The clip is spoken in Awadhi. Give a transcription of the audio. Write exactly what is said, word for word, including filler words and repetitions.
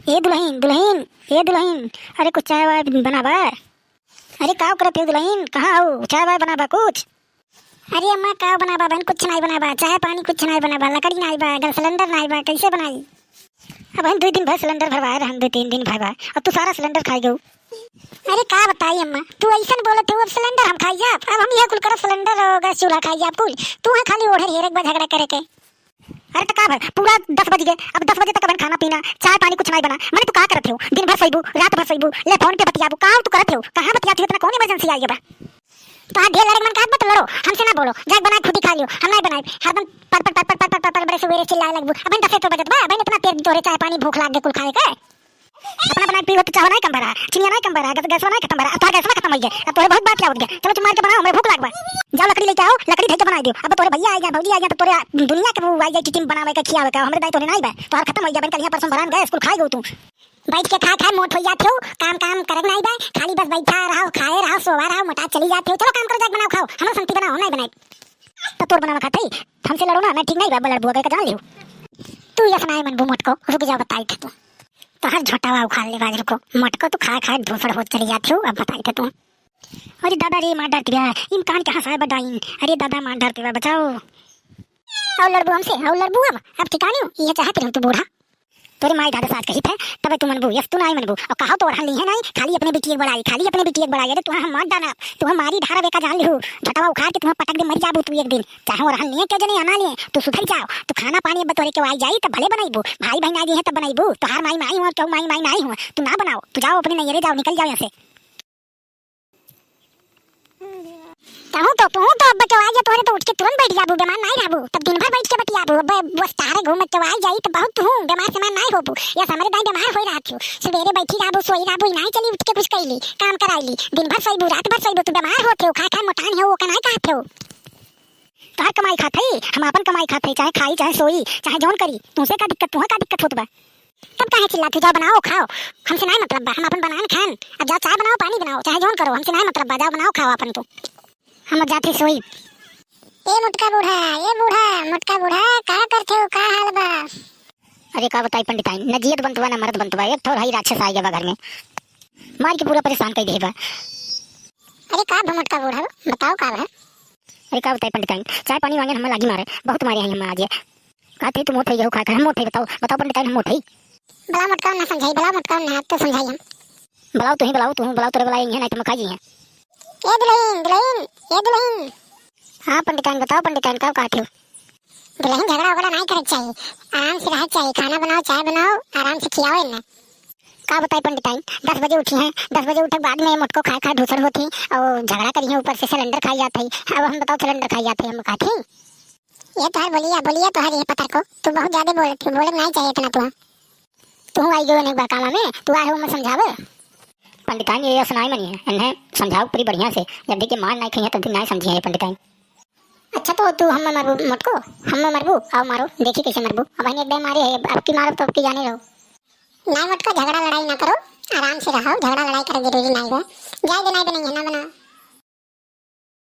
ए दुलहिन, दुलहिन, ए दुलहिन, अरे कुछ चाय वाय बनाबा? अरे का करत हो दुलहिन, कहाँ हो? चाय वाय बनाबा कुछ? अरे अम्मा, का बनाबा बहन, कुछ नाई बनाबा, चाय पानी कुछ नाई बनाबा, लकड़ी नाई बा, गैस सिलेंडर नाई बा, कैसे बनाई? अब हम दुइ दिन भर सिलेंडर भरवाए रहन, दुइ तीन दिन भरवा, अब तू सारा सिलेंडर खाई गऊ। अरे का बताई अम्मा, तू अइसन बोलत हो, अब सिलेंडर हम खाई जाब? अब हम इहे कुल करब, सिलेंडर और गैस चूल्हा खाई जाब कुल? तू है खाली ओढ़े हेरे के बा झगड़ा करे के। अरे त का भा, पूरा दस बज गए, अब दस बजे तक अब खाना पीना, चाय पानी कुछ नाई बना, मने तू का करत हो? दिन भर सइबू, रात भर सइबू, ले फोन पे बतियाबू, का तू करत हो? कहाँ बतियात हो? इतना कौन इमरजेंसी आई बा? तोहार ढेर लड़े के मन कहत बा त लड़ो, हमसे ना बोलो, जाके बनाए खुद ही खा लियो, हम नाई बनाए। हरदम पट पट पट पट बड़े सुबेरे चिल्लाए लगबू। अबहिन दसे तो बजत बा, अबहिन इतना तेज तोरे चाय पानी भूख लाग गए कुल खाए के। अपना बनाए पीबो तो चाहो नाई कम भरा, चिनिया नाई कम भरा, गैस, गैसवा नाई खतम भरा, अब तोहार गैसवा खतम होइ गए, अब तोरे बहुत बात क्या होत गया। चलो तुम मार के बनाओ, हमरे भूख लाग बा। जाओ लकड़ी लेके आओ, लकड़ी धइ के बनाए दियो। अब तोरे भैया आए जा, भौजी आए जा, तो तोरे दुनिया के वो आए जाए टिटिम बनावे के खियावे का, हमरे दाई तोरे नाई बा, तोहार खतम होइ गया, अबहिन कलिया परसों भरान गैस कुल खाए गो तू। बैठ के खा खा मोट होइ जात हो, काम काम करक नाई बा, खाली बस बैठा रहो, खाए रहो, सोवा रहो, मोटा चली जात हो। चलो काम करो, जाके बनाओ खाओ, हमरो संगती बनाओ, हम नाई बनाए। तो तोर बनावा खात हई, हमसे लड़ो ना, ना ठीक नाई बा, लड़बुआ के जान लियो। तू यस नाई मनबू मोटको, रुक जाओ बताई थे तू। तोहर झोटावा उखाड़ ले बाज रुको, मोटको तू खाए खाए धूसड़ होत चली जात हो, अब बताई थे तू। अरे दादा रे मार डारती बा, इम कान कहाँ से आए बा डाइन, अरे दादा मार डारती बा, बचाओ। और लड़बू हमसे, और लड़बू अब, अब ठिकाने हो, ये चाहत रही तू बूढ़ा। तोरे माई दादा साथ कही थे, तबे तू मनबू, यस तू नाई मनबू। और कहो तो ओरहन ली है नाई, खाली अपने बिटिया के बड़ाई, खाली अपने बिटिया के बड़ाई। अरे तुहाँ हम मार डाना, तुहाँ मारी ढारा बेका जान लिहू, झटवा उखाड़ के तुहाँ पटक दे मर जाबू तू एक दिन। चाहे ओरहन लिए क्यों जने या ना लिए, तू सुधर जाओ। तू खाना पानी अब तोरे के आई जाई तब भले बनाईबू, भाई बहन आ गई है तब बनाईबू। तोहार माई माई हुआ, क्यों माई माई नाई हुआ, तू ना बनाओ, तू जाओ अपने नैहरे जाओ, निकल जाओ यहाँ से। तहूँ तो, तहूँ तो अब केवाई तोहरे तो उठ के तुरंत बैठ जाबू, बीमार नाई रहबू, तब दिन भर बैठ के बतियाबू। अब बस तारे घूम केवाई जाई तो बहुत तू बीमार सेमार नाई होबू। यस हमरे दाई बीमार होई रहत हो, सुबेरे बैठी रहबू, सोई रहबू, ई नाई चली उठ के कुछ कैली, काम कराइली, दिन भर सोईबू, रात भर सोईबू, तू बीमार होत हो, खाए खाए मोटान हो, ओका नाई कहत हो। तोहर कमाई खात हई, हम आपन कमाई खात हई, चाहे खाई, चाहे सोई, चाहे जौन करी, तुमसे का दिक्कत, तुहाँ का दिक्कत होत बा? तब काहे चिल्लात हो? जाओ बनाओ, खाओ, हमसे नाई मतलब बा, हम आपन बनान खान। अब जाओ चाय बनाओ, पानी बनाओ, चाहे जौन करो, हमसे नाई मतलब बा, जाओ बनाओ, खाओ आपन तू। हम अब जात हई सोई। ए मोटका बूढ़ा, ए बूढ़ा, मोटका बूढ़ा, का करत हो, का हाल बा? अरे का बताई पंडिताइन, न जियत बनत बा, न मरत बनत बा, एक ठौर हई राक्षस आइ गवा बा घर में, मार के पूरा परेशान कइ देहे बा। अरे का बा मोटका बूढ़ा, बताओ का बा? अरे का बताई पंडिताइन, चाय पानी मांगे हमें लागी मारे, बहुत मारे हैं हम आज ये। का थे तू मोट हो गया हो, खा खा हम मोट है, बताओ, बताओ पंडिताइन, हम मोट है? बलाओ मोटका ना समझाई, बलाओ मोटका ना, तो समझाई हम। बलाओ तू ही, बलाओ तू, बलाओ तोरे बलाए हैं, नहीं तो मकाई हैं। ए दुलहिन, दुलहिन, ए दुलहिन। हाँ पंडिताइन, बताओ पंडिताइन, का कहत हो? दुलहिन, झगड़ा वगड़ा नहीं करे के चाहिए, आराम से रहे के चाहिए, खाना बनाओ, चाय बनाओ, आराम से खियाओ इन्हें। का बताई पंडिताइन, दस बजे उठी हैं, दस बजे उठे के बाद में मोटको खाए खाए ढूसर होती और झगड़ा करी हैं, ऊपर से सिलेंडर खाई जात है। अब हम बताओ सिलेंडर खाई जात है, हम कहत ही। ये तोहर बोलिया, बोलिया तोहर ये पतर को, तू बहुत ज्यादा बोलत हो, बोले नहीं चाहिए इतना तू। तू आई गयो एक बार कामा में, तू आए हो मैं समझावे। पंडिताइन ये असनाई मनी है, इन्हें समझाओ पूरी बढ़िया से, जब देखिए मार नहीं खाई है तब दिन नहीं समझी है ये पंडिताइन। अच्छा तो तू हम मरबू मोटको, हम मरबू, आओ मारो, देखी कैसे मरबू। अब एक डे मारे है, अब की मारो तो अब की जाने रहो। नहीं मोटको झगड़ा लड़ाई ना करो, आराम से रहो, झगड़ा लड़ाई करे जरूरी नहीं है। जाए दे नहीं बनाइए ना बना।